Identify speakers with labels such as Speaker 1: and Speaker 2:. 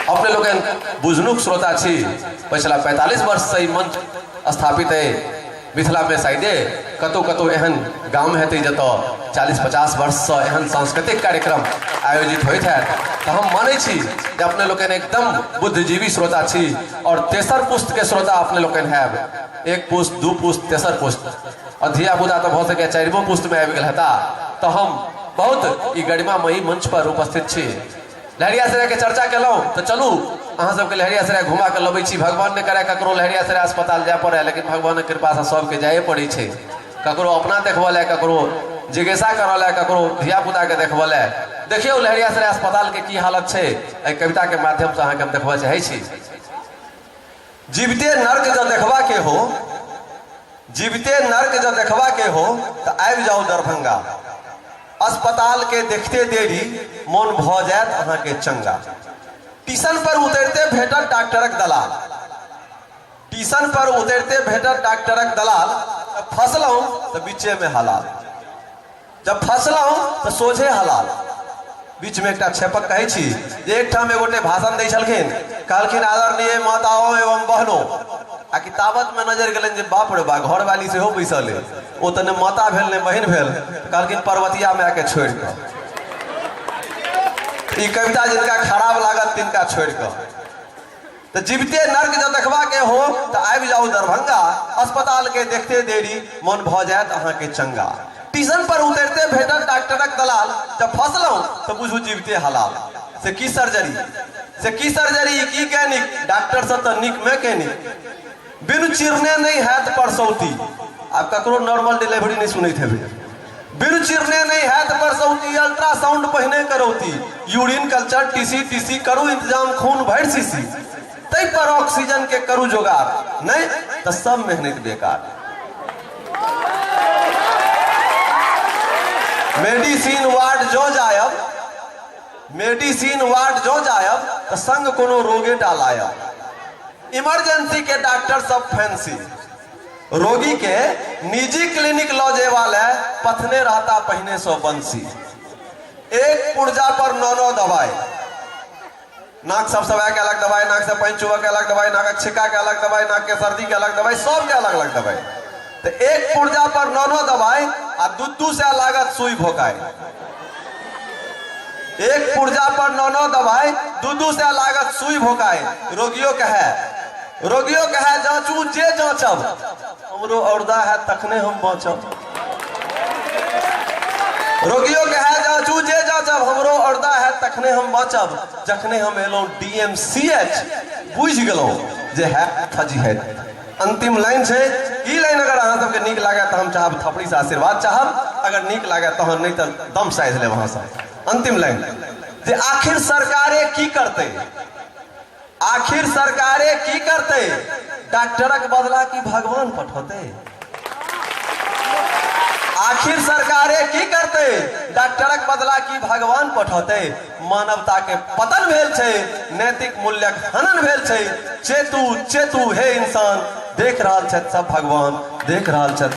Speaker 1: अपने लोकनि बुझनुक श्रोता छी। पछिला 45 वर्षसँ ई मंच स्थापित अइ। मिथिलामे शायदे कतहु कतहु एहन गाम हेतै जतऽ 40-50 वर्षसँ एहन सांस्कृतिक कार्यक्रम आयोजित होइत हैत। तऽ हम मानै छी जे अपने लोकनि एकदम बुद्धिजीवी श्रोता छी आओर तेसर पुस्तके श्रोता अपने लोकनि हैब। एक पुस्त, दू पुस्त, तेसर पुस्त, आओर धियापुता तऽ भऽ सकैए चारिमो पुस्तमे आबि गेल हेता। तऽ हम बहुत ई गरिमामयी मंच पर उपस्थित छी। लहेरियासराय के चर्चा केलहुँ तऽ चलू अहाँ सबके लहेरियासराय घुमा कऽ लबै छी। भगवान नहि करए ककरो लहेरियासराय अस्पताल जाय पड़ए, लेकिन भगवानक कृपासँ सबके जाइए पड़ै छै। ककरो अपना देखबऽ लए, ककरो जिज्ञासा करऽ लए, ककरो धियापुताके देखबऽ लए। देखियौ लहेरियासराय अस्पतालके की हालत छै, एहि कविताके माध्यमसँ अहाँके हम देखबऽ चाहै छी। जीविते नर्क जँ देखबाके हो, जीविते नर्क जँ देखबाके हो तऽ आबि जाउ दरभंगा। अस्पतालके देखते देरी मोन भऽ जायत अहाँके चंगा। टीशन पर उतरिते भेटत डॉक्टरक दलाल, टीशन पर उतरिते भेटत डॉक्टरक दलाल, तऽ फसलहुँ तऽ बीचेमे हलाल, जब फसलहुँ तऽ सोझे हलाल। बीचमे एकटा क्षेपक कहै छी जे एकठाम एगोटे भाषण दै छलखिन, कहलखिन आदरणीय माताओं एवं बहनों, आ कि ताबतमे नजरि गेलनि जे बाप रे बा, घरवाली सेहो बैसल अइ, ओ तऽ ने माता भेल ने बहिन भेल। कहलखिन पर्वतिया मायके छोड़ि कऽ। ई कविता जिनका खराब लागत तिनका छोड़ि कऽ। तऽ जीविते नर्क जँ देखबाके हो तऽ आबि जाउ दरभंगा, अस्पतालके देखते देरी मोन भऽ जायत अहाँके चंगा। टीशन पर उतरिते भेटत डॉक्टरक दलाल, जँ फसलहुँ तऽ बुझू जीविते हलाल। से की सर्जरी, से की सर्जरी, की कैनिक, डॉक्टरसँ तऽ नीक मैकेनिक। बिनु चिरने नहि हैत परसौती, आब ककरो नॉर्मल डिलीवरी नहि सुनैत हेबै। बिनु चिरने नहि हैत परसौती, अल्ट्रासाउंड पहिने करौती, यूरिन कल्चर टीसी टीसी करू इंतजाम खून भरि शीशी, ताहि पर ऑक्सीजन के करू जोगाड़, नहि तऽ सब मेहनत बेकार। मेडिसिन वार्ड जँ जायब, मेडिसिन वार्ड जँ जायब तऽ संग कोनो रोगेटा लायब। इमरजेंसी के डॉक्टर सब फैंसी, रोगी के निजी क्लिनिक लऽ जेबा लए पथने रहता पहिने सँ बंसी। एक पुर्जा पर 9-9 दवाई, नाक सब सबाय के अलग दवाई, नाक से पानि चुबऽ के अलग दवाई, नाकक छिक्का के अलग दवाई, नाक के सर्दी के अलग दवाई, सब के अलग अलग दवाई। तऽ एक पुर्जा पर 9-9 दवाई आ 2-2 सए लागत सुई भोकाय। एक पुर्जा पर 9-9 दवाई, 2-2 सए लागत सुई भोकाय। रोगियो कहे, रोगियो कहे जाँचू जे जाँचब, हमरो औरदा है तखने हम बाँचब। रोगियो कहे जाँचू जे जाँचब, हमरो औरदा है तखने हम बाँचब। जखने हम एलहुँ DMCH बुझि गेलहुँ जे है फजी है। अंतिम लाइन छै, ई लाइन अगर अहाँ सबके नीक लागए तऽ हम चाहब थपड़ीसँ आशीर्वाद चाहब, अगर नीक लागए तहन, नहि तऽ दम साधि लेब अहाँ सब। अंतिम लाइन जे आखिर सरकारे की करतै, आखिर सरकारे की करतै, डॉक्टरक बदला की भगवान पठौतै। आखिर सरकारे की करतै, डॉक्टरक बदला की भगवान पठौतै। मानवता के पतन भेल छै, नैतिक मूल्यक हनन भेल छै। चेतू चेतू हे इंसान, देख रहल छथि सब भगवान, देख रहल छथि।